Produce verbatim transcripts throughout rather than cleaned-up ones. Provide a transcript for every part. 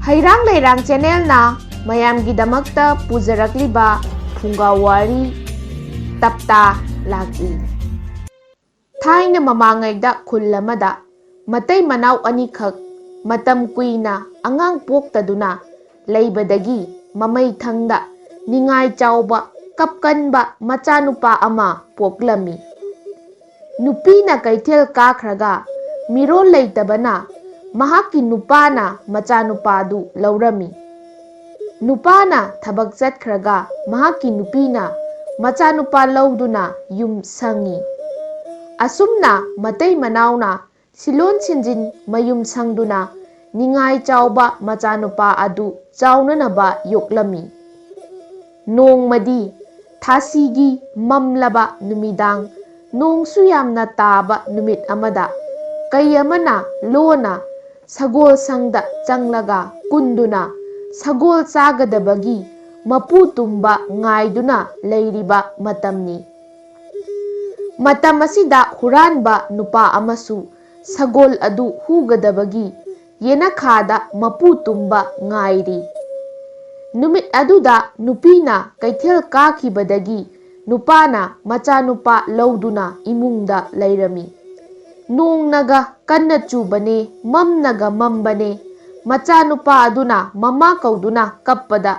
ꯍꯩꯔꯥꯡ ꯂꯩꯔꯥꯡ ꯆꯦꯅꯦꯜꯅ ꯃꯌꯥꯝꯒꯤꯗꯃꯛꯇ ꯄꯨꯖꯔꯛꯂꯤꯕ ꯐꯨꯡꯒꯥ ꯋꯥꯔꯤ ꯇꯞꯇꯥ ꯂꯥꯛꯂꯤ꯫ ꯊꯥꯏꯅ ꯃꯃꯥꯡꯉꯩꯗ ꯈꯨꯜ ꯑꯃꯗ ꯃꯇꯩ ꯃꯅꯥꯎ ꯑꯅꯤꯈꯛ ꯃꯇꯝ ꯀꯨꯏꯅ ꯑꯉꯥꯡ ꯄꯣꯛꯇꯗꯨꯅ ꯂꯩꯕꯗꯒꯤ ꯃꯃꯩ ꯊꯪꯗ ꯅꯤꯡꯉꯥꯏ ꯆꯥꯎꯕ ꯀꯞꯀꯟꯕ ꯃꯆꯥꯅꯨꯄꯥ ꯑꯃ ꯄꯣꯛꯂꯝꯃꯤ꯫ ꯅꯨꯄꯤꯅ ꯀꯩꯊꯦꯜ ꯀꯥꯈ꯭ꯔꯒ ꯃꯤꯔꯣꯜ ꯂꯩꯇꯕꯅ ꯃꯍꯥꯛꯀꯤ ꯅꯨꯄꯥꯅ ꯃꯆꯥꯅꯨꯄꯥꯗꯨ ꯂꯧꯔꯝꯃꯤ꯫ ꯅꯨꯄꯥꯅ ꯊꯕꯛ ꯆꯠꯈ꯭ꯔꯒ ꯃꯍꯥꯛꯀꯤ ꯅꯨꯄꯤꯅ ꯃꯆꯥꯅꯨꯄꯥ ꯂꯧꯗꯨꯅ ꯌꯨꯝ ꯁꯪꯉꯤ꯫ ꯑꯁꯨꯝꯅ ꯃꯇꯩ ꯃꯅꯥꯎꯅ ꯁꯤꯂꯣꯟ ꯁꯤꯟꯖꯤꯟ ꯃꯌꯨꯝ ꯁꯪꯗꯨꯅ ꯅꯤꯡꯉꯥꯏ ꯆꯥꯎꯕ ꯃꯆꯥꯅꯨꯄꯥ ꯑꯗꯨ ꯆꯥꯎꯅꯅꯕ ꯌꯣꯛꯂꯝꯃꯤ꯫ ꯅꯣꯡꯃꯗꯤ ꯊꯥꯁꯤꯒꯤ ꯃꯝꯂꯕ ꯅꯨꯃꯤꯗꯥꯡ, ꯅꯣꯡꯁꯨ ꯌꯥꯝꯅ ꯇꯥꯕ ꯅꯨꯃꯤꯠ ꯑꯃꯗ ꯀꯩ ꯑꯃꯅ ꯂꯣꯟꯅ ꯁꯒꯣꯜ ꯁꯪꯗ ꯆꯪꯂꯒ ꯀꯨꯟꯗꯨꯅ ꯁꯒꯣꯜ ꯆꯥꯒꯗꯕꯒꯤ ꯃꯄꯨ ꯇꯨꯝꯕ ꯉꯥꯏꯗꯨꯅ ꯂꯩꯔꯤꯕ ꯃꯇꯝꯅꯤ꯫ ꯃꯇꯝ ꯑꯁꯤꯗ ꯍꯨꯔꯥꯟꯕ ꯅꯨꯄꯥ ꯑꯃꯁꯨ ꯁꯒꯣꯜ ꯑꯗꯨ ꯍꯨꯒꯗꯕꯒꯤ ꯌꯦꯅꯈꯥꯗ ꯃꯄꯨ ꯇꯨꯝꯕ ꯉꯥꯏꯔꯤ꯫ ꯅꯨꯃꯤꯠ ꯑꯗꯨꯗ ꯅꯨꯄꯤꯅ ꯀꯩꯊꯦꯜ ꯀꯥꯈꯤꯕꯗꯒꯤ ꯅꯨꯄꯥꯅ ꯃꯆꯥꯅꯨꯄꯥ ꯂꯧꯗꯨꯅ ꯏꯃꯨꯡꯗ ꯂꯩꯔꯝꯃꯤ꯫ ꯅꯣꯡꯅꯒ ꯀꯟꯅ ꯆꯨꯕꯅꯦ, ꯃꯝꯅꯒ ꯃꯝꯕꯅꯦ꯫ ꯃꯆꯥꯅꯨꯄꯥ ꯑꯗꯨꯅ ꯃꯃꯥ ꯀꯧꯗꯨꯅ ꯀꯞꯄꯗ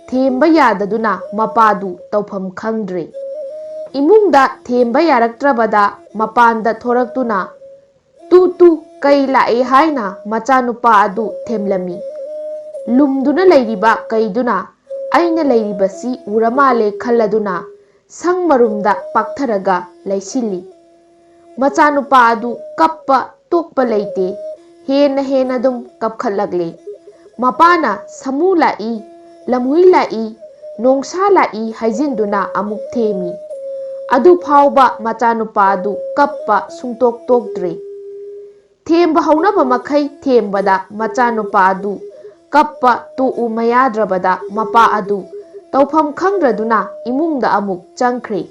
ꯊꯦꯝꯕ ꯌꯥꯗꯗꯨꯅ ꯃꯄꯥꯗꯨ ꯇꯧꯐꯝ ꯈꯪꯗ꯭ꯔꯦ꯫ ꯏꯃꯨꯡꯗ ꯊꯦꯝꯕ ꯌꯥꯔꯛꯇ꯭ꯔꯕꯗ ꯃꯄꯥꯟꯗ ꯊꯣꯔꯛꯇꯨꯅ "ꯇꯨ ꯇꯨ, ꯀꯩ ꯂꯥꯛꯑꯦ?" ꯍꯥꯏꯅ ꯃꯆꯥꯅꯨꯄꯥ ꯑꯗꯨ ꯊꯦꯝꯂꯝꯃꯤ꯫ ꯂꯨꯝꯗꯨꯅ ꯂꯩꯔꯤꯕ ꯀꯩꯗꯨꯅ "ꯑꯩꯅ ꯂꯩꯔꯤꯕꯁꯤ ꯎꯔ ꯃꯥꯜꯂꯦ" ꯈꯜꯂꯗꯨꯅ ꯁꯪ ꯃꯔꯨꯝꯗ ꯄꯥꯛꯊꯔꯒ ꯂꯩꯁꯤꯜꯂꯤ꯫ ꯃꯆꯥꯅꯨꯄꯥ ꯑꯗꯨ ꯀꯞꯄ ꯇꯣꯛꯄ ꯂꯩꯇꯦ꯫ ꯍꯦꯟꯅ ꯍꯦꯟꯅ ꯑꯗꯨꯝ ꯀꯞꯈꯠꯂꯛꯂꯦ꯫ ꯃꯄꯥꯅ "ꯁꯥꯃꯨ ꯂꯥꯛꯏ, ꯂꯝꯍꯨꯏ ꯂꯥꯛꯏ, ꯅꯣꯡꯁꯥ ꯂꯥꯛꯏ" ꯍꯥꯏꯖꯤꯟꯗꯨꯅ ꯑꯃꯨꯛ ꯊꯦꯝꯃꯤ꯫ ꯑꯗꯨ ꯐꯥꯎꯕ ꯃꯆꯥꯅꯨꯄꯥ ꯑꯗꯨ ꯀꯞꯄ ꯁꯨꯡꯇꯣꯛ ꯇꯣꯛꯇ꯭ꯔꯦ꯫ ꯊꯦꯝꯕ ꯍꯧꯅꯕ ꯃꯈꯩ ꯊꯦꯝꯕꯗ ꯃꯆꯥꯅꯨꯄꯥ ꯑꯗꯨ ꯀꯞꯄ ꯇꯣꯛꯎ ꯃꯌꯥꯗ꯭ꯔꯕꯗ ꯃꯄꯥ ꯑꯗꯨ ꯇꯧꯐꯝ ꯈꯪꯗ꯭ꯔꯗꯨꯅ ꯏꯃꯨꯡꯗ ꯑꯃꯨꯛ ꯆꯪꯈ꯭ꯔꯦ꯫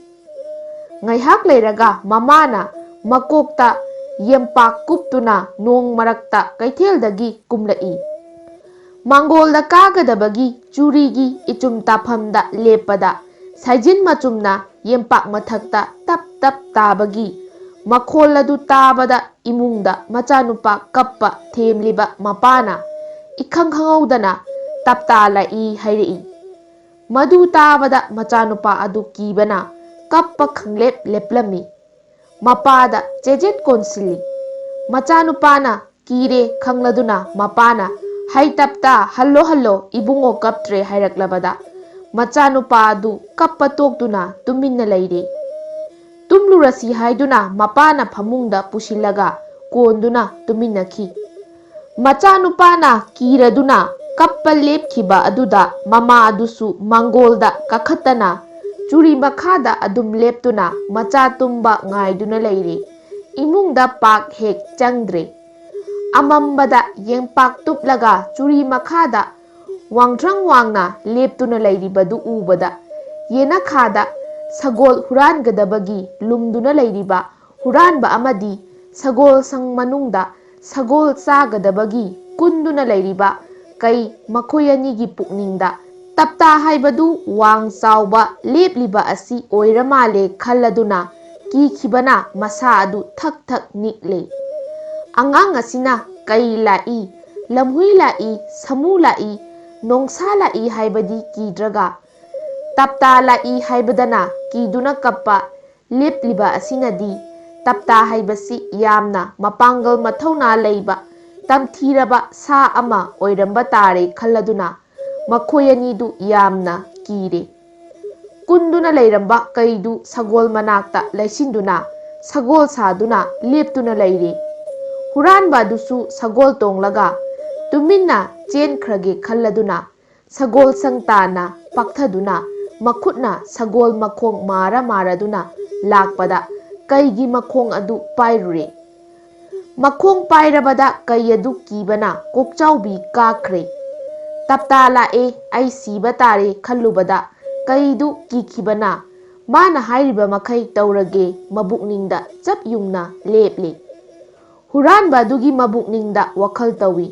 ꯉꯥꯏꯍꯥꯛ ꯂꯩꯔꯒ ꯃꯃꯥꯅ ꯃꯀꯣꯛꯇ ꯌꯦꯝꯄꯥꯛ ꯀꯨꯞꯇꯨꯅ ꯅꯣꯡ ꯃꯔꯛꯇ ꯀꯩꯊꯦꯜꯗꯒꯤ ꯀꯨꯝꯂꯛꯏ꯫ ꯃꯥꯡꯒꯣꯜꯗ ꯀꯥꯒꯗꯕꯒꯤ ꯆꯨꯔꯤꯒꯤ ꯏꯆꯨꯝ ꯇꯥꯐꯝꯗ ꯂꯦꯞꯄꯗ ꯁꯥꯏꯖꯤꯟ ꯃꯆꯨꯝꯅ ꯌꯦꯝꯄꯥꯛ ꯃꯊꯛꯇ ꯇꯞ ꯇꯞ ꯇꯥꯕꯒꯤ ꯃꯈꯣꯜ ꯑꯗꯨ ꯇꯥꯕꯗ ꯏꯃꯨꯡꯗ ꯃꯆꯥꯅꯨꯄꯥ ꯀꯞꯄ ꯊꯦꯝꯂꯤꯕ ꯃꯄꯥꯅ ꯏꯈꯪ ꯈꯪꯍꯧꯗꯅ "ꯇꯞꯇꯥ ꯂꯥꯛꯏ" ꯍꯥꯏꯔꯛꯏ꯫ ꯃꯗꯨ ꯇꯥꯕꯗ ꯃꯆꯥꯅꯨꯄꯥ ꯑꯗꯨ ꯀꯤꯕꯅ ꯀꯞꯄ ꯈꯪꯂꯦꯞ ꯂꯦꯞꯂꯝꯃꯤ꯫ ꯃꯄꯥꯗ ꯆꯦꯖꯦꯠ ꯀꯣꯟꯁꯤꯜꯂꯤ꯫ ꯃꯆꯥꯅꯨꯄꯥꯅ ꯀꯤꯔꯦ ꯈꯪꯂꯗꯨꯅ ꯃꯄꯥꯅ "ꯍꯩ ꯇꯞꯇꯥ, ꯍꯜꯂꯣ ꯍꯜꯂꯣ, ꯏꯕꯨꯡꯉꯣ ꯀꯞꯇ꯭ꯔꯦ" ꯍꯥꯏꯔꯛꯂꯕꯗ ꯃꯆꯥꯅꯨꯄꯥ ꯑꯗꯨ ꯀꯞꯄ ꯇꯣꯛꯇꯨꯅ ꯇꯨꯃꯤꯟꯅ ꯂꯩꯔꯦ꯫ ꯇꯨꯝꯂꯨꯔꯁꯤ ꯍꯥꯏꯗꯨꯅ ꯃꯄꯥꯅ ꯐꯃꯨꯡꯗ ꯄꯨꯁꯤꯜꯂꯒ ꯀꯣꯟꯗꯨꯅ ꯇꯨꯃꯤꯟꯅꯈꯤ꯫ ꯃꯆꯥꯅꯨꯄꯥꯅ ꯀꯤꯔꯗꯨꯅ ꯀꯞꯄ ꯂꯦꯞꯈꯤꯕ ꯑꯗꯨꯗ ꯃꯃꯥ ꯑꯗꯨꯁꯨ ꯃꯥꯡꯒꯣꯜꯗ ꯀꯥꯈꯠꯇꯅ ꯆꯨꯔꯤ ꯃꯈꯥꯗ ꯑꯗꯨꯝ ꯂꯦꯞꯇꯨꯅ ꯃꯆꯥ ꯇꯨꯝꯕ ꯉꯥꯏꯗꯨꯅ ꯂꯩꯔꯦ꯫ ꯏꯃꯨꯡꯗ ꯄꯥꯛ ꯍꯦꯛ ꯆꯪꯗ꯭ꯔꯦ꯫ ꯑꯃꯝꯕꯗ ꯌꯦꯡꯄꯥꯛ ꯇꯨꯞꯂꯒ ꯆꯨꯔꯤ ꯃꯈꯥꯗ ꯋꯥꯡꯊ꯭ꯔꯪ ꯋꯥꯡꯅ ꯂꯦꯞꯇꯨꯅ ꯂꯩꯔꯤꯕꯗꯨ ꯎꯕꯗ ꯌꯦꯅꯈꯥꯗ ꯁꯒꯣꯜ ꯍꯨꯔꯥꯟꯒꯗꯕꯒꯤ ꯂꯨꯝꯗꯨꯅ ꯂꯩꯔꯤꯕ ꯍꯨꯔꯥꯟꯕ ꯑꯃꯗꯤ ꯁꯒꯣꯜ ꯁꯪ ꯃꯅꯨꯡꯗ ꯁꯒꯣꯜ ꯆꯥꯒꯗꯕꯒꯤ ꯀꯨꯟꯗꯨꯅ ꯂꯩꯔꯤꯕ ꯀꯩ ꯃꯈꯣꯏ ꯑꯅꯤꯒꯤ ꯄꯨꯛꯅꯤꯡꯗ ꯇꯞꯇꯥ ꯍꯥꯏꯕꯗꯨ ꯋꯥꯡ ꯆꯥꯎꯕ ꯂꯦꯞꯂꯤꯕ ꯑꯁꯤ ꯑꯣꯏꯔ ꯃꯥꯜꯂꯦ ꯈꯜꯂꯗꯨꯅ ꯀꯤꯈꯤꯕꯅ ꯃꯁꯥ ꯑꯗꯨ ꯊꯛ ꯊꯛ ꯅꯤꯛꯂꯦ꯫ ꯑꯉꯥꯡ ꯑꯁꯤꯅ ꯀꯩ ꯂꯥꯛꯏ, ꯂꯝꯍꯨꯏ ꯂꯥꯛꯏ, ꯁꯥꯃꯨ ꯂꯥꯛꯏ, ꯅꯣꯡꯁꯥ ꯂꯥꯛꯏ ꯍꯥꯏꯕꯗꯤ ꯀꯤꯗ꯭ꯔꯒ ꯇꯞꯇꯥ ꯂꯥꯛꯏ ꯍꯥꯏꯕꯗꯅ ꯀꯤꯗꯨꯅ ꯀꯞꯄ ꯂꯦꯞꯂꯤꯕ ꯑꯁꯤꯅꯗꯤ ꯇꯞꯇꯥ ꯍꯥꯏꯕꯁꯤ ꯌꯥꯝꯅ ꯃꯄꯥꯡꯒꯜ ꯃꯊꯧꯅꯥ ꯂꯩꯕ ꯇꯝꯊꯤꯔꯕ ꯁꯥ ꯑꯃ ꯑꯣꯏꯔꯝꯕ ꯇꯥꯔꯦ ꯈꯜꯂꯗꯨꯅ ꯃꯈꯣꯏ ꯑꯅꯤꯗꯨ ꯌꯥꯝꯅ ꯀꯤꯔꯦ꯫ ꯀꯨꯟꯗꯨꯅ ꯂꯩꯔꯝꯕ ꯀꯩꯗꯨ ꯁꯒꯣꯜ ꯃꯅꯥꯛꯇ ꯂꯩꯁꯤꯟꯗꯨꯅ ꯁꯒꯣꯜ ꯁꯥꯗꯨꯅ ꯂꯦꯞꯇꯨꯅ ꯂꯩꯔꯦ꯫ ꯍꯨꯔꯥꯟꯕ ꯑꯗꯨꯁꯨ ꯁꯒꯣꯜ ꯇꯣꯡꯂꯒ ꯇꯨꯃꯤꯟꯅ ꯆꯦꯟꯈ꯭ꯔꯒꯦ ꯈꯜꯂꯗꯨꯅ ꯁꯒꯣꯜ ꯁꯪ ꯇꯥꯅ ꯄꯥꯛꯊꯗꯨꯅ ꯃꯈꯨꯠꯅ ꯁꯒꯣꯜ ꯃꯈꯣꯡ ꯃꯥꯔ ꯃꯥꯔꯗꯨꯅ ꯂꯥꯛꯄꯗ ꯀꯩꯒꯤ ꯃꯈꯣꯡ ꯑꯗꯨ ꯄꯥꯏꯔꯨꯔꯦ꯫ ꯃꯈꯣꯡ ꯄꯥꯏꯔꯕꯗ ꯀꯩ ꯑꯗꯨ ꯀꯤꯕꯅ ꯀꯣꯛꯆꯥꯎꯕꯤ ꯀꯥꯈ꯭ꯔꯦ꯫ "ꯇꯞꯇꯥ ꯂꯥꯛꯑꯦ, ꯑꯩ ꯁꯤꯕ ꯇꯥꯔꯦ" ꯈꯜꯂꯨꯕꯗ ꯀꯩꯗꯨ ꯀꯤꯈꯤꯕꯅ ꯃꯥꯅ ꯍꯥꯏꯔꯤꯕ ꯃꯈꯩ ꯇꯧꯔꯒꯦ ꯃꯕꯨꯛꯅꯤꯡꯗ ꯆꯞ ꯌꯨꯡꯅ ꯂꯦꯞꯂꯤ꯫ ꯍꯨꯔꯥꯟꯕ ꯑꯗꯨꯒꯤ ꯃꯕꯨꯛꯅꯤꯡꯗ ꯋꯥꯈꯜ ꯇꯧꯏ꯫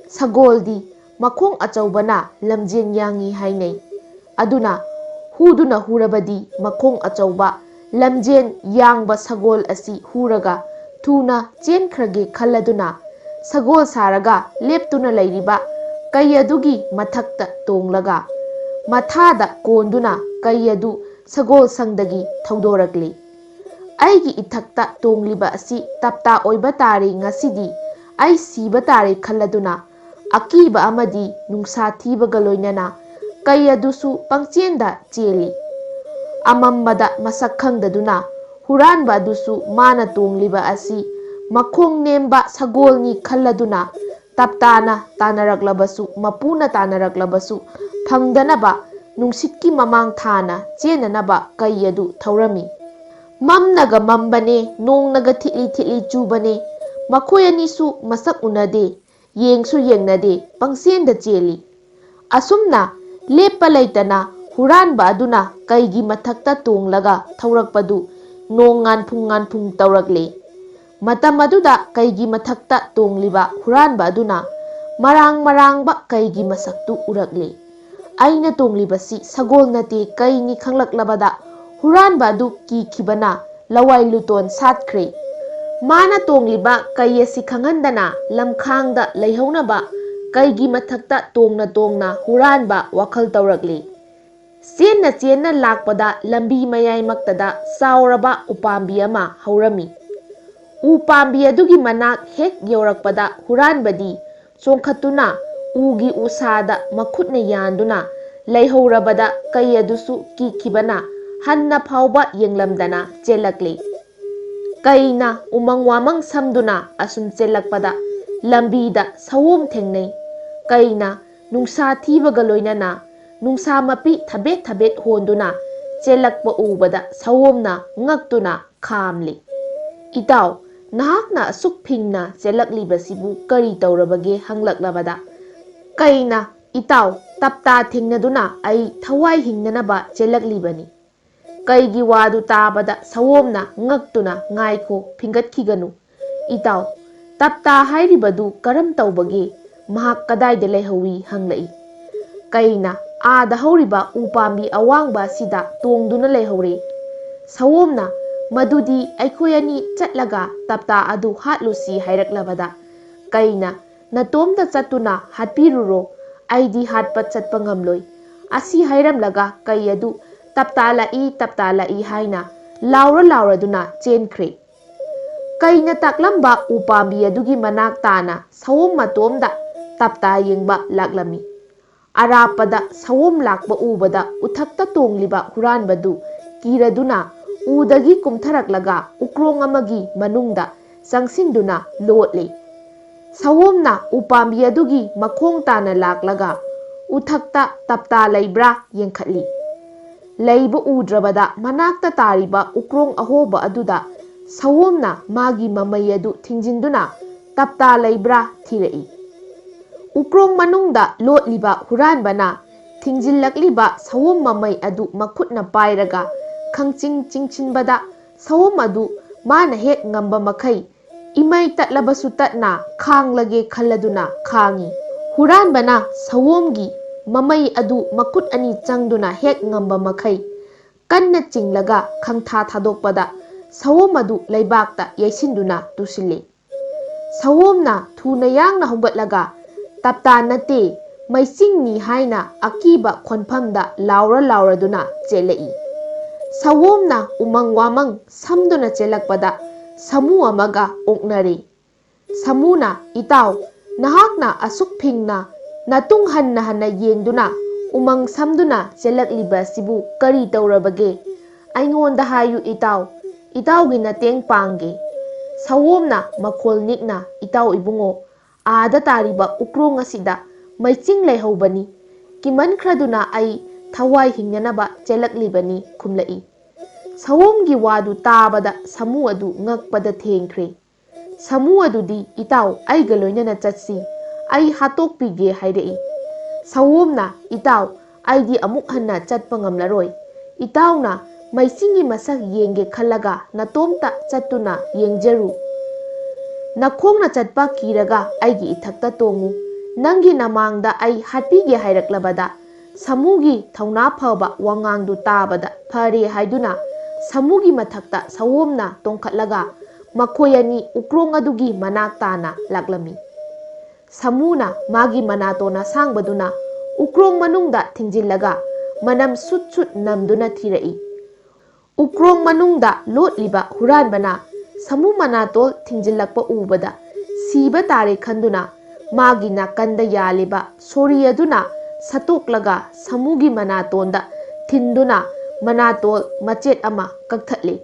ꯁꯒꯣꯜꯗꯤ ꯃꯈꯣꯡ ꯑꯆꯧꯕꯅ ꯂꯝꯖꯦꯟ ꯌꯥꯡꯏ ꯍꯥꯏꯅꯩ꯫ ꯑꯗꯨꯅ ꯍꯨꯗꯨꯅ ꯍꯨꯔꯕꯗꯤ ꯃꯈꯣꯡ ꯑꯆꯧꯕ ꯂꯝꯖꯦꯟ ꯌꯥꯡꯕ ꯁꯒꯣꯜ ꯑꯁꯤ ꯍꯨꯔꯒ ꯊꯨꯅ ꯆꯦꯟꯈ꯭ꯔꯒꯦ ꯈꯜꯂꯗꯨꯅ ꯁꯒꯣꯜ ꯁꯥꯔꯒ ꯂꯦꯞꯇꯨꯅ ꯂꯩꯔꯤꯕ ꯀꯩ ꯑꯗꯨꯒꯤ ꯃꯊꯛꯇ ꯇꯣꯡꯂꯒ ꯃꯊꯥꯗ ꯀꯣꯟꯗꯨꯅ ꯀꯩ ꯑꯗꯨ ꯁꯒꯣꯜꯁꯪꯗꯒꯤ ꯊꯧꯗꯣꯔꯛꯂꯤ꯫ ꯑꯩꯒꯤ ꯏꯊꯛꯇ ꯇꯣꯡꯂꯤꯕ ꯑꯁꯤ ꯇꯞꯇꯥ ꯑꯣꯏꯕ ꯇꯥꯔꯦ ꯉꯁꯤꯗꯤ, ꯑꯩ ꯁꯤꯕ ꯇꯥꯔꯦ ꯈꯜꯂꯗꯨꯅ ꯑꯀꯤꯕ ꯑꯃꯗꯤ ꯅꯨꯡꯁꯥ ꯊꯤꯕꯒ ꯂꯣꯏꯅꯅ ꯀꯩ ꯑꯗꯨꯁꯨ ꯄꯪꯆꯦꯟꯗ ꯆꯦꯜꯂꯤ꯫ ꯑꯃꯝꯕꯗ ꯃꯁꯛ ꯈꯪꯗꯗꯨꯅ ꯍꯨꯔꯥꯟꯕ ꯑꯗꯨꯁꯨ ꯃꯥꯅ ꯇꯣꯡꯂꯤꯕ ꯑꯁꯤ ꯃꯈꯣꯡ ꯅꯦꯝꯕ ꯁꯒꯣꯜꯅꯤ ꯈꯜꯂꯗꯨꯅ ꯇꯞꯇꯥꯅ ꯇꯥꯟꯅꯔꯛꯂꯕꯁꯨ, ꯃꯄꯨꯅ ꯇꯥꯟꯅꯔꯛꯂꯕꯁꯨ ꯐꯪꯗꯅꯕ ꯅꯨꯡꯁꯤꯠꯀꯤ ꯃꯃꯥꯡ ꯊꯥꯅ ꯆꯦꯟꯅꯅꯕ ꯀꯩ ꯑꯗꯨ ꯊꯧꯔꯝꯃꯤ꯫ ꯃꯝꯅꯒ ꯃꯝꯕꯅꯦ, ꯅꯣꯡꯅꯒ ꯊꯤꯠꯂꯤ ꯊꯤꯠꯂꯤ ꯆꯨꯕꯅꯦ꯫ ꯃꯈꯣꯏ ꯑꯅꯤꯁꯨ ꯃꯁꯛ ꯎꯅꯗꯦ, ꯌꯦꯡꯁꯨ ꯌꯦꯡꯅꯗꯦ, ꯄꯪꯆꯦꯟꯗ ꯆꯦꯜꯂꯤ꯫ ꯑꯁꯨꯝꯅ ꯂꯦꯞꯄ ꯂꯩꯇꯅ ꯍꯨꯔꯥꯟꯕ ꯑꯗꯨꯅ ꯀꯩꯒꯤ ꯃꯊꯛꯇ ꯇꯣꯡꯂꯒ ꯊꯧꯔꯛꯄꯗꯨ ꯅꯣꯡ ꯉꯥꯟꯐꯨꯡ ꯉꯥꯟꯐꯨꯡ ꯇꯧꯔꯛꯂꯦ꯫ ꯃꯇꯝ ꯑꯗꯨꯗ ꯀꯩꯒꯤ ꯃꯊꯛꯇ ꯇꯣꯡꯂꯤꯕ ꯍꯨꯔꯥꯟꯕ ꯑꯗꯨꯅ ꯃꯔꯥꯡ ꯃꯔꯥꯡꯕ ꯀꯩꯒꯤ ꯃꯁꯛꯇꯨ ꯎꯔꯛꯂꯦ꯫ ꯑꯩꯅ ꯇꯣꯡꯂꯤꯕꯁꯤ ꯁꯒꯣꯜ ꯅꯠꯇꯦ, ꯀꯩꯅꯤ ꯈꯪꯂꯛꯂꯕꯗ ꯍꯨꯔꯥꯟꯕ ꯑꯗꯨ ꯀꯤꯈꯤꯕꯅ ꯂꯋꯥꯏ ꯂꯨꯇꯣꯟ ꯁꯥꯠꯈ꯭ꯔꯦ꯫ ꯃꯥꯅ ꯇꯣꯡꯂꯤꯕ ꯀꯩ ꯑꯁꯤ ꯈꯪꯍꯟꯗꯅ ꯂꯝꯈꯥꯡꯗ ꯂꯩꯍꯧꯅꯕ ꯀꯩꯒꯤ ꯃꯊꯛꯇ ꯇꯣꯡꯅ ꯇꯣꯡꯅ ꯍꯨꯔꯥꯟꯕ ꯋꯥꯈꯜ ꯇꯧꯔꯛꯂꯤ꯫ ꯆꯦꯟꯅ ꯆꯦꯟꯅ ꯂꯥꯛꯄꯗ ꯂꯝꯕꯤ ꯃꯌꯥꯏꯃꯛꯇꯗ ꯆꯥꯎꯔꯕ ꯎꯄꯥꯝꯕꯤ ꯑꯃ ꯍꯧꯔꯝꯃꯤ꯫ ꯎ ꯄꯥꯝꯕꯤ ꯑꯗꯨꯒꯤ ꯃꯅꯥꯛ ꯍꯦꯛ ꯌꯧꯔꯛꯄꯗ ꯍꯨꯔꯥꯟꯕꯗꯤ ꯆꯣꯡꯈꯠꯇꯨꯅ ꯎꯒꯤ ꯎꯁꯥꯗ ꯃꯈꯨꯠꯅ ꯌꯥꯟꯗꯨꯅ ꯂꯩꯍꯧꯔꯕꯗ ꯀꯩ ꯑꯗꯨꯁꯨ ꯀꯤꯈꯤꯕꯅ ꯍꯟꯅ ꯐꯥꯎꯕ ꯌꯦꯡꯂꯝꯗꯅ ꯆꯦꯜꯂꯛꯂꯤ꯫ ꯀꯩꯅ ꯎꯃꯪ ꯋꯥꯃꯪ ꯁꯝꯗꯨꯅ ꯑꯁꯨꯝ ꯆꯦꯜꯂꯛꯄꯗ ꯂꯝꯕꯤꯗ ꯁꯑꯣꯝ ꯊꯦꯡꯅꯩ꯫ ꯀꯩꯅ ꯅꯨꯡꯁꯥ ꯊꯤꯕꯒ ꯂꯣꯏꯅꯅ ꯅꯨꯡꯁꯥ ꯃꯄꯤ ꯊꯕꯦꯠ ꯊꯕꯦꯠ ꯍꯣꯟꯗꯨꯅ ꯆꯦꯜꯂꯛꯄ ꯎꯕꯗ ꯁꯑꯣꯝꯅ ꯉꯛꯇꯨꯅ ꯈꯥꯝꯂꯤ꯫ "ꯏꯇꯥꯎ, ꯅꯍꯥꯛꯅ ꯑꯁꯨꯛ ꯐꯤꯡꯅ ꯆꯦꯜꯂꯛꯂꯤꯕꯁꯤꯕꯨ ꯀꯔꯤ ꯇꯧꯔꯕꯒꯦ?" ꯍꯪꯂꯛꯂꯕꯗ, ꯀꯩꯅ, "ꯏꯇꯥꯎ, ꯇꯞꯇꯥ ꯊꯦꯡꯅꯗꯨꯅ ꯑꯩ ꯊꯋꯥꯏ ꯍꯤꯡꯅꯅꯕ ꯆꯦꯜꯂꯛꯂꯤꯕꯅꯤ꯫" ꯀꯩꯒꯤ ꯋꯥꯗꯨ ꯇꯥꯕꯗ ꯁꯑꯣꯝꯅ ꯉꯛꯇꯨꯅ, "ꯉꯥꯏꯈꯣ, ꯐꯤꯡꯒꯠꯈꯤꯒꯅꯨ꯫ ꯏꯇꯥꯎ, ꯇꯞꯇꯥ ꯍꯥꯏꯔꯤꯕꯗꯨ ꯀꯔꯝ ꯇꯧꯕꯒꯦ? "ꯃꯍꯥꯛ ꯀꯗꯥꯏꯗ ꯂꯩꯍꯧꯏ?" ꯍꯪꯂꯛꯏ꯫ ꯀꯩꯅ ꯑꯥꯗ ꯍꯧꯔꯤꯕ ꯎ ꯄꯥꯝꯕꯤ ꯑꯋꯥꯡꯕ ꯑꯁꯤꯗ ꯇꯣꯡꯗꯨꯅ ꯂꯩꯍꯧꯔꯦ꯫ ꯁꯑꯣꯝꯅ, "ꯃꯗꯨꯗꯤ ꯑꯩꯈꯣꯏ ꯑꯅꯤ ꯆꯠꯂꯒ ꯇꯞꯇꯥ ꯑꯗꯨ ꯍꯥꯠꯂꯨꯁꯤ" ꯍꯥꯏꯔꯛꯂꯕꯗ, ꯀꯩꯅ, "ꯅꯇꯣꯝꯇ ꯆꯠꯇꯨꯅ ꯍꯥꯠꯄꯤꯔꯨꯔꯣ, ꯑꯩꯗꯤ ꯍꯥꯠꯄ ꯆꯠꯄ ꯉꯝꯂꯣꯏ"꯫ ꯑꯁꯤ ꯍꯥꯏꯔꯝꯂꯒ ꯀꯩ ꯑꯗꯨ "ꯇꯞꯇꯥ ꯂꯥꯛꯏ, ꯇꯞꯇꯥ ꯂꯥꯛꯏ" ꯍꯥꯏꯅ ꯂꯥꯎꯔ ꯂꯥꯎꯔꯗꯨꯅ ꯆꯦꯟꯈ꯭ꯔꯦ꯫ ꯀꯩꯅ ꯇꯥꯛꯂꯝꯕ ꯎꯄꯥꯝꯕꯤ ꯑꯗꯨꯒꯤ ꯃꯅꯥꯛ ꯇꯥꯅ ꯁꯑꯣꯝ ꯃꯇꯣꯝꯗ ꯇꯞꯇꯥ ꯌꯦꯡꯕ ꯂꯥꯛꯂꯝꯃꯤ꯫ ꯑꯔꯥꯞꯄꯗ ꯁꯑꯣꯝ ꯂꯥꯛꯄ ꯎꯕꯗ ꯎꯊꯛꯇ ꯇꯣꯡꯂꯤꯕ ꯍꯨꯔꯥꯟꯕꯗꯨ ꯀꯤꯔꯗꯨꯅ ꯎꯗꯒꯤ ꯀꯨꯝꯊꯔꯛꯂꯒ ꯎꯀ꯭ꯔꯣꯡ ꯑꯃꯒꯤ ꯃꯅꯨꯡꯗ ꯆꯪꯁꯤꯟꯗꯨꯅ ꯂꯣꯠꯂꯦ꯫ ꯁꯑꯣꯝꯅ ꯎꯄꯥꯝꯕꯤ ꯑꯗꯨꯒꯤ ꯃꯈꯣꯡ ꯇꯥꯅ ꯂꯥꯛꯂꯒ ꯎꯊꯛꯇ ꯇꯞꯇꯥ ꯂꯩꯕ꯭ꯔꯥ ꯌꯦꯡꯈꯠꯂꯤ꯫ ꯂꯩꯕ ꯎꯗ꯭ꯔꯕꯗ ꯃꯅꯥꯛꯇ ꯇꯥꯔꯤꯕ ꯎꯀ꯭ꯔꯣꯡ ꯑꯍꯣꯕ ꯑꯗꯨꯗ ꯁꯑꯣꯝꯅ ꯃꯥꯒꯤ ꯃꯃꯩ ꯑꯗꯨ ꯊꯤꯡꯖꯤꯟꯗꯨꯅ ꯇꯞꯇꯥ ꯂꯩꯕ꯭ꯔꯥ ꯊꯤꯔꯛꯏ꯫ ꯎꯀ꯭ꯔꯣꯡ ꯃꯅꯨꯡꯗ ꯂꯣꯠꯂꯤꯕ ꯍꯨꯔꯥꯟꯕꯅ ꯊꯤꯡꯖꯤꯜꯂꯛꯂꯤꯕ ꯁꯑꯣꯝ ꯃꯃꯩ ꯑꯗꯨ ꯃꯈꯨꯠꯅ ꯄꯥꯏꯔꯒ ꯈꯪꯆꯤꯡ ꯆꯤꯡꯁꯤꯟꯕꯗ ꯁꯑꯣꯝ ꯑꯗꯨ ꯃꯥꯅ ꯍꯦꯛ ꯉꯝꯕ ꯃꯈꯩ ꯏꯃꯩ ꯇꯠꯂꯕꯁꯨ ꯇꯠꯅ ꯈꯥꯡꯂꯒꯦ ꯈꯜꯂꯗꯨꯅ ꯈꯥꯡꯏ꯫ ꯍꯨꯔꯥꯟꯕꯅ ꯁꯑꯣꯝꯒꯤ ꯃꯃꯩ ꯑꯗꯨ ꯃꯈꯨꯠ ꯑꯅꯤ ꯆꯪꯗꯨꯅ ꯍꯦꯛ ꯉꯝꯕ ꯃꯈꯩ ꯀꯟꯅ ꯆꯤꯡꯂꯒ ꯈꯪꯊꯥ ꯊꯥꯗꯣꯛꯄꯗ ꯁꯑꯣꯝ ꯑꯗꯨ ꯂꯩꯕꯥꯛꯇ ꯌꯩꯁꯤꯟꯗꯨꯅ ꯇꯨꯁꯤꯜꯂꯤ꯫ ꯁꯑꯣꯝꯅ ꯊꯨꯅ ꯌꯥꯡꯅ ꯍꯧꯒꯠꯂꯒ "ꯇꯞꯇꯥ ꯅꯠꯇꯦ, ꯃꯩꯆꯤꯡꯅꯤ" ꯍꯥꯏꯅ ꯑꯀꯤꯕ ꯈꯣꯟꯐꯝꯗ ꯂꯥꯎꯔ ꯂꯥꯎꯔꯗꯨꯅ ꯆꯦꯜꯂꯛꯏ꯫ ꯁꯑꯣꯝꯅ ꯎꯃꯪ ꯋꯥꯃꯪ ꯁꯝꯗꯨꯅ ꯆꯦꯜꯂꯛꯄꯗ ꯁꯥꯃꯨ ꯑꯃꯒ ꯑꯣꯛꯅꯔꯦ꯫ ꯁꯥꯃꯨꯅ, "ꯏꯇꯥꯎ, ꯅꯍꯥꯛꯅ ꯑꯁꯨꯛ ꯐꯤꯡꯅ ꯅꯇꯨꯡ ꯍꯟꯅ ꯍꯟꯅ ꯌꯦꯡꯗꯨꯅ ꯎꯃꯪ ꯁꯝꯗꯨꯅ ꯆꯦꯜꯂꯛꯂꯤꯕ ꯑꯁꯤꯕꯨ ꯀꯔꯤ ꯇꯧꯔꯕꯒꯦ? ꯑꯩꯉꯣꯟꯗ ꯍꯥꯏꯌꯨ ꯏꯇꯥꯎ, ꯏꯇꯥꯎꯒꯤ ꯃꯇꯦꯡ ꯄꯥꯡꯒꯦ"꯫ ꯁꯑꯣꯝꯅ ꯃꯈꯣꯜ ꯅꯤꯛꯅ, "ꯏꯇꯥꯎ ꯏꯕꯨꯡꯉꯣ, ꯑꯥꯗ ꯇꯥꯔꯤꯕ ꯎꯀ꯭ꯔꯣꯡ ꯑꯁꯤꯗ ꯃꯩꯆꯤꯡ ꯂꯩꯍꯧꯕꯅꯤ꯫ ꯀꯤꯃꯟꯈ꯭ꯔꯗꯨꯅ ꯑꯩ ꯊꯋꯥꯏ ꯍꯤꯡꯅꯅꯕ ꯆꯦꯜꯂꯛꯂꯤꯕꯅꯤ" ꯈꯨꯝꯂꯛꯏ꯫ ꯁꯑꯣꯝꯒꯤ ꯋꯥꯗꯨ ꯇꯥꯕꯗ ꯁꯥꯃꯨ ꯑꯗꯨ ꯉꯛꯄꯗ ꯊꯦꯡꯈ꯭ꯔꯦ꯫ ꯁꯥꯃꯨ ꯑꯗꯨꯗꯤ, "ꯏꯇꯥꯎ, ꯑꯩꯒ ꯂꯣꯏꯅꯅ ꯆꯠꯁꯤ, ꯑꯩ ꯍꯥꯠꯇꯣꯛꯄꯤꯒꯦ" ꯍꯥꯏꯔꯛꯏ꯫ ꯁꯑꯣꯝꯅ, "ꯏꯇꯥꯎ, ꯑꯩꯗꯤ ꯑꯃꯨꯛ ꯍꯟꯅ ꯆꯠꯄ ꯉꯝꯂꯔꯣꯏ꯫ ꯏꯇꯥꯎꯅ ꯃꯩꯆꯤꯡꯒꯤ ꯃꯁꯛ ꯌꯦꯡꯒꯦ ꯈꯜꯂꯒ ꯅꯇꯣꯝꯇ ꯆꯠꯇꯨꯅ ꯌꯦꯡꯖꯔꯨ꯫ ꯅꯈꯣꯡꯅ ꯆꯠꯄ ꯀꯤꯔꯒ ꯑꯩꯒꯤ ꯏꯊꯛꯇ ꯇꯣꯡꯉꯨ꯫ ꯅꯪꯒꯤ ꯅꯃꯥꯡꯗ ꯑꯩ ꯍꯥꯠꯄꯤꯒꯦ ꯍꯥꯏꯔꯛꯂꯕꯗ, ꯁꯥꯃꯨꯒꯤ ꯊꯧꯅꯥ ꯐꯕ ꯋꯥꯉꯥꯡꯗꯨ ꯇꯥꯕꯗ ꯐꯔꯦ ꯍꯥꯏꯗꯨꯅ ꯁꯥꯃꯨꯒꯤ ꯃꯊꯛꯇ ꯁꯑꯣꯝꯅ ꯇꯣꯡꯈꯠꯂꯒ ꯃꯈꯣꯏ ꯑꯅꯤ ꯎꯀ꯭ꯔꯣꯡ ꯑꯗꯨꯒꯤ ꯃꯅꯥꯛ ꯇꯥꯅ ꯂꯥꯛꯂꯝꯃꯤ꯫ ꯁꯥꯃꯨꯅ ꯃꯥꯒꯤ ꯃꯅꯥꯇꯣꯟ ꯑꯁꯥꯡꯕꯗꯨꯅ ꯎꯀ꯭ꯔꯣꯡ ꯃꯅꯨꯡꯗ ꯊꯤꯡꯖꯤꯜꯂꯒ ꯃꯅꯝ ꯁꯨꯠ ꯁꯨꯠ ꯅꯝꯗꯨꯅ ꯊꯤꯔꯛꯏ꯫ ꯎꯀ꯭ꯔꯣꯡ ꯃꯅꯨꯡꯗ ꯂꯣꯠꯂꯤꯕ ꯍꯨꯔꯥꯟꯕꯅ ꯁꯥꯃꯨ ꯃꯅꯥꯇꯣꯜ ꯊꯤꯡꯖꯤꯜꯂꯛꯄ ꯎꯕꯗ ꯁꯤꯕ ꯇꯥꯔꯦ ꯈꯟꯗꯨꯅ ꯃꯥꯒꯤ ꯅꯥꯀꯟꯗ ꯌꯥꯜꯂꯤꯕ ꯁꯣꯔꯤ ꯑꯗꯨꯅ ꯁꯠꯇꯣꯛꯂꯒ ꯁꯥꯃꯨꯒꯤ ꯃꯅꯥꯇꯣꯟꯗ ꯊꯤꯟꯗꯨꯅ ꯃꯅꯥꯇꯣꯜ ꯃꯆꯦꯠ ꯑꯃ ꯀꯛꯊꯠꯂꯤ꯫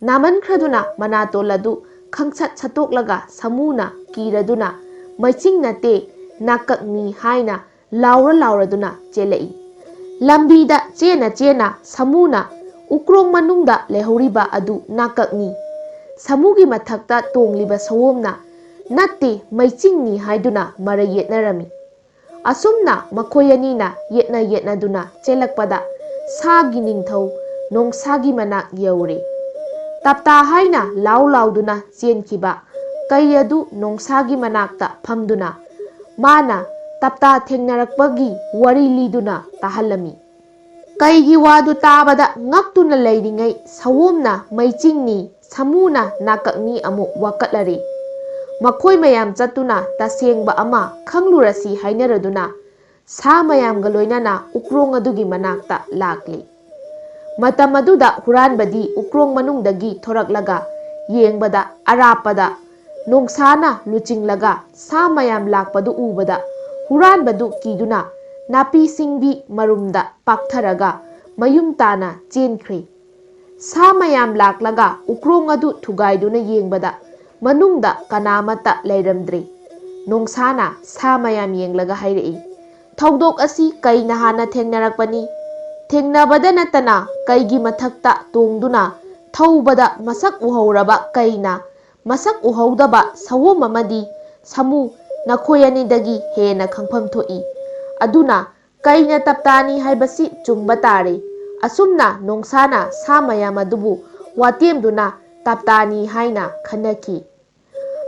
ꯅꯥꯃꯟꯈ꯭ꯔꯗꯨꯅ ꯃꯅꯥꯇꯣꯜ ꯑꯗꯨ ꯈꯪꯁꯠ ꯁꯠꯇꯣꯛꯂꯒ ꯁꯥꯃꯨꯅ ꯀꯤꯔꯗꯨꯅ "ꯃꯩꯆꯤꯡ ꯅꯠꯇꯦ, ꯅꯥꯀꯛꯅꯤ" ꯍꯥꯏꯅ ꯂꯥꯎꯔ ꯂꯥꯎꯔꯗꯨꯅ ꯆꯦꯜꯂꯛꯏ꯫ ꯂꯝꯕꯤꯗ ꯆꯦꯟꯅ ꯆꯦꯟꯅ ꯁꯥꯃꯨꯅ ꯎꯀ꯭ꯔꯣꯡ ꯃꯅꯨꯡꯗ ꯂꯩꯍꯧꯔꯤꯕ ꯑꯗꯨ ꯅꯥꯀꯛꯅꯤ꯫ ꯁꯥꯃꯨꯒꯤ ꯃꯊꯛꯇ ꯇꯣꯡꯂꯤꯕ ꯁꯑꯣꯝꯅ "ꯅꯠꯇꯦ, ꯃꯩꯆꯤꯡꯅꯤ" ꯍꯥꯏꯗꯨꯅ ꯃꯔꯩ ꯌꯦꯠꯅꯔꯝꯃꯤ꯫ ꯑꯁꯨꯝꯅ ꯃꯈꯣꯏ ꯑꯅꯤꯅ ꯌꯦꯠꯅ ꯌꯦꯠꯅꯗꯨꯅ ꯆꯦꯜꯂꯛꯄꯗ ꯁꯥꯒꯤ ꯅꯤꯡꯊꯧ ꯅꯣꯡꯁꯥꯒꯤ ꯃꯅꯥꯛ ꯌꯧꯔꯦ꯫ "ꯇꯞꯇꯥ" ꯍꯥꯏꯅ ꯂꯥꯎ ꯂꯥꯎꯗꯨꯅ ꯆꯦꯟꯈꯤꯕ ꯀꯩ ꯑꯗꯨ ꯅꯣꯡꯁꯥꯒꯤ ꯃꯅꯥꯛꯇ ꯐꯝꯗꯨꯅ ꯃꯥꯅ ꯇꯞꯇꯥ ꯊꯦꯡꯅꯔꯛꯄꯒꯤ ꯋꯥꯔꯤ ꯂꯤꯗꯨꯅ ꯇꯥꯍꯜꯂꯝꯃꯤ꯫ ꯀꯩꯒꯤ ꯋꯥꯗꯨ ꯇꯥꯕꯗ ꯉꯛꯇꯨꯅ ꯂꯩꯔꯤꯉꯩ ꯁꯑꯣꯝꯅ "ꯃꯩꯆꯤꯡꯅꯤ, ꯁꯥꯃꯨꯅ ꯅꯥꯀꯛꯅꯤ" ꯑꯃꯨꯛ ꯋꯥꯀꯠꯂꯔꯦ꯫ ꯃꯈꯣꯏ ꯃꯌꯥꯝ ꯆꯠꯇꯨꯅ ꯇꯁꯦꯡꯕ ꯑꯃ ꯈꯪꯂꯨꯔꯁꯤ ꯍꯥꯏꯅꯔꯗꯨꯅ ꯁꯥ ꯃꯌꯥꯝꯒ ꯂꯣꯏꯅꯅ ꯎꯀ꯭ꯔꯣꯡ ꯑꯗꯨꯒꯤ ꯃꯅꯥꯛꯇ ꯂꯥꯛꯂꯤ꯫ ꯃꯇꯝ ꯑꯗꯨꯗ ꯍꯨꯔꯥꯟꯕꯗꯤ ꯎꯀ꯭ꯔꯣꯡ ꯃꯅꯨꯡꯗꯒꯤ ꯊꯣꯔꯛꯂꯒ ꯌꯦꯡꯕꯗ ꯑꯔꯥꯞꯄꯗ ꯅꯣꯡꯁꯥꯅ ꯂꯨꯆꯤꯡꯂꯒ ꯁꯥ ꯃꯌꯥꯝ ꯂꯥꯛꯄꯗꯨ ꯎꯕꯗ ꯍꯨꯔꯥꯟꯕꯗꯨ ꯀꯤꯗꯨꯅ ꯅꯥꯄꯤ ꯁꯤꯡꯕꯤ ꯃꯔꯨꯝꯗ ꯄꯥꯛꯊꯔꯒ ꯃꯌꯨꯝ ꯇꯥꯅ ꯆꯦꯟꯈ꯭ꯔꯦ꯫ ꯁꯥ ꯃꯌꯥꯝ ꯂꯥꯛꯂꯒ ꯎꯀ꯭ꯔꯣꯡ ꯑꯗꯨ ꯊꯨꯒꯥꯏꯗꯨꯅ ꯌꯦꯡꯕꯗ ꯃꯅꯨꯡꯗ ꯀꯅꯥꯃꯠꯇ ꯂꯩꯔꯝꯗ꯭ꯔꯦ꯫ ꯅꯣꯡꯁꯥꯅ ꯁꯥ ꯃꯌꯥꯝ ꯌꯦꯡꯂꯒ ꯍꯥꯏꯔꯛꯏ, "ꯊꯧꯗꯣꯛ ꯑꯁꯤ ꯀꯩꯅ ꯍꯥꯟꯅ ꯊꯦꯡꯅꯔꯛꯄꯅꯤ꯫ ꯊꯦꯡꯅꯕꯗ ꯅꯠꯇꯅ ꯀꯩꯒꯤ ꯃꯊꯛꯇ ꯇꯣꯡꯗꯨꯅ ꯊꯧꯕꯗ ꯃꯁꯛ ꯎꯍꯧꯔꯕ ꯀꯩꯅ ꯃꯁꯛ ꯎꯍꯧꯗꯕ ꯁꯑꯣꯝ ꯑꯃꯗꯤ ꯁꯥꯃꯨ ꯅꯈꯣꯏ ꯑꯅꯤꯗꯒꯤ ꯍꯦꯟꯅ ꯈꯪꯐꯝ ꯊꯣꯛꯏ꯫ ꯑꯗꯨꯅ ꯀꯩꯅ ꯇꯞꯇꯥꯅꯤ ꯍꯥꯏꯕꯁꯤ ꯆꯨꯝꯕ ꯇꯥꯔꯦ꯫" ꯑꯁꯨꯝꯅ ꯅꯣꯡꯁꯥꯅ ꯁꯥ ꯃꯌꯥꯝ ꯑꯗꯨꯕꯨ ꯋꯥꯇꯦꯝꯗꯨꯅ ꯇꯞꯇꯥꯅꯤ ꯍꯥꯏꯅ ꯈꯟꯅꯈꯤ꯫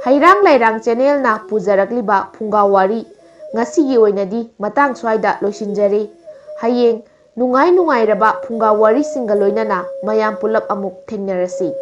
ꯍꯩꯔꯥꯡ ꯂꯩꯔꯥꯡ ꯆꯦꯅꯦꯜꯅ ꯄꯨꯖꯔꯛꯂꯤꯕ ꯐꯨꯡꯒꯥ ꯋꯥꯔꯤ ꯉꯁꯤꯒꯤ ꯑꯣꯏꯅꯗꯤ ꯃꯇꯥꯡ ꯁ꯭ꯋꯥꯏꯗ ꯂꯣꯏꯁꯤꯟꯖꯔꯦ꯫ ꯍꯌꯦꯡ ꯅꯨꯡꯉꯥꯏ ꯅꯨꯡꯉꯥꯏꯔꯕ ꯐꯨꯡꯒꯥ ꯋꯥꯔꯤꯁꯤꯡꯒ ꯂꯣꯏꯅꯅ ꯃꯌꯥꯝ ꯄꯨꯂꯞ ꯑꯃꯨꯛ ꯊꯦꯡꯅꯔꯁꯤ꯫